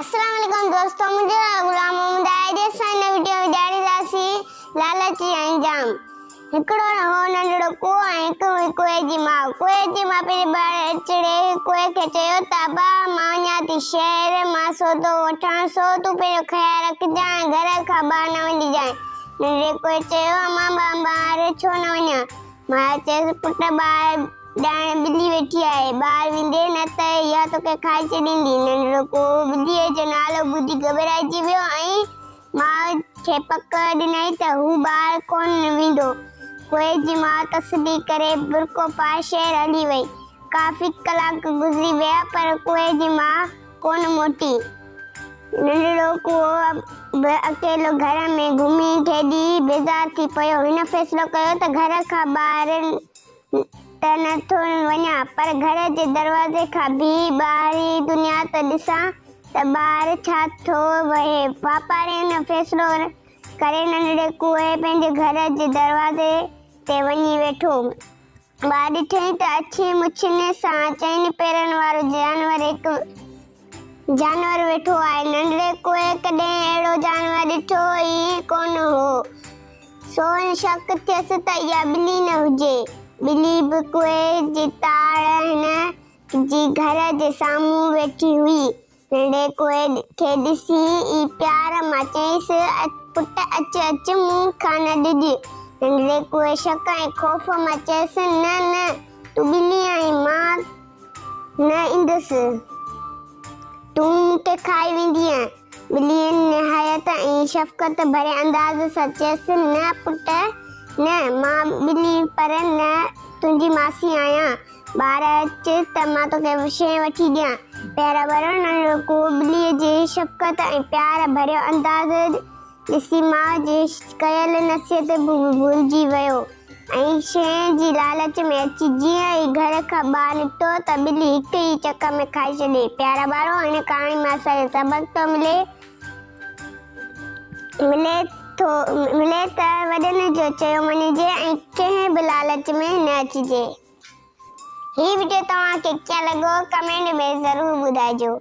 السلام عليڪم دوستو منهنجو نالو غلام محمد آهي اڄ اسان هن وڊيو ۾ ڄاڻينداسين لالچ جي انجام هڪڙو هو ننڍڙو ڪوئو ۽ هڪ هئي ڪوئي جي ماء ڪوئي جي ماء پنهنجي ٻچڙي ڪوئي کي چيو ته ابا مان وڃان ٿي شهر مان سودو وٺڻ سو تون پنهنجو خيال رکجان ۽ گهر کان ٻاهر نه وڃجانء ننڍڙي ڪوئي چيو امان مان ٻاهر ڇو نه وڃان ماء چيس پٽ ٻاهر ڏائڻ ٻلي ويٺي آهي، ٻاهر ويندين نه ته اها توکي کائي ڇڏيندي. ننڍڙو ڪوئو ٻليء جو نالو ٻڌي گهٻرائجي ويو ۽ ماء کي پڪ ڏنائين ته هو ٻاهر ڪونه ويندو. ڪوئي جي ماء تسلي ڪري برقعو پائي شهر هلي وئي. ڪافي ڪلاڪ گذري ويا پر ڪوئي جي ماء ڪونه موٽي. ننڍڙو ڪوئو به اڪيلو گهر ۾ گهمي کيڏي بيزار ٿي پيو. هن فيصلو ڪيو ته گهر کان ٻاهر ته نه ٿو وڃان پر گهر جي دروازي کان بيهي ٻاهرين دنيا ته ڏسان ته ٻاهر ڇا ٿو وهي. واپاري ان فيصلو ڪري ننڍڙي ڪوئي پنهنجي گهر جي دروازي تي وڃي ويٺو. ٻاهر ڏٺائين ته اڇين مڇين سان چئن پيرن وارو جانور هڪ جانور ويٺو آهي. ننڍڙي ڪوئي ڪڏهن اهڙو جانور ڏٺو ئي ڪونه هو. سو شڪ ٿيس ته اها ٻلي نه هجي. ٻلي به ڪوئي جي تاڙ هن جي گهر جي سامهون ويٺي هئي. ننڍڙي ڪوئي کي ڏسي ئي پيار مان چيس، پٽ اچ اچ مون کان نه ڊڄ. ننڍڙي ڪوئي شڪ ۽ خوف مان چيس، نه نه تون ٻلي آهين مان نه ايندس. تون مون کي کائي ويندينء. ٻليء نهايت ۽ شفقت ڀري انداز سان چيس، نه پٽ نه، مان ٻلي پر نه تنهنجي ماسي آهيان. ٻاهر اچ ته مان توکي شيء وٺي ڏيان. پيارا ٻارو، ننڍڙو ڪوئو ٻليء جي شفقت ۽ پيار ڀريو انداز ڏسي ماء جي ڪيل نصيحت به ڀلجي ويو ۽ شيء جي لالچ ۾ اچي جيئن ئي گهر کان ٻاهر نڪتو ته ٻلي هڪ ئي چڪ ۾ کائي ڇڏي. پيارا ٻارو، هن ڪهاڻي مان اسان کي سبق ٿو ملي ملي ٿو ملي ته وڏن جو چيو مڃجي ۽ ڪنهن به لالچ ۾ نه اچجي. هي وڊيو توهان کي ڪيئن لڳو ڪمينٽ ۾ ضرور ٻڌائجو.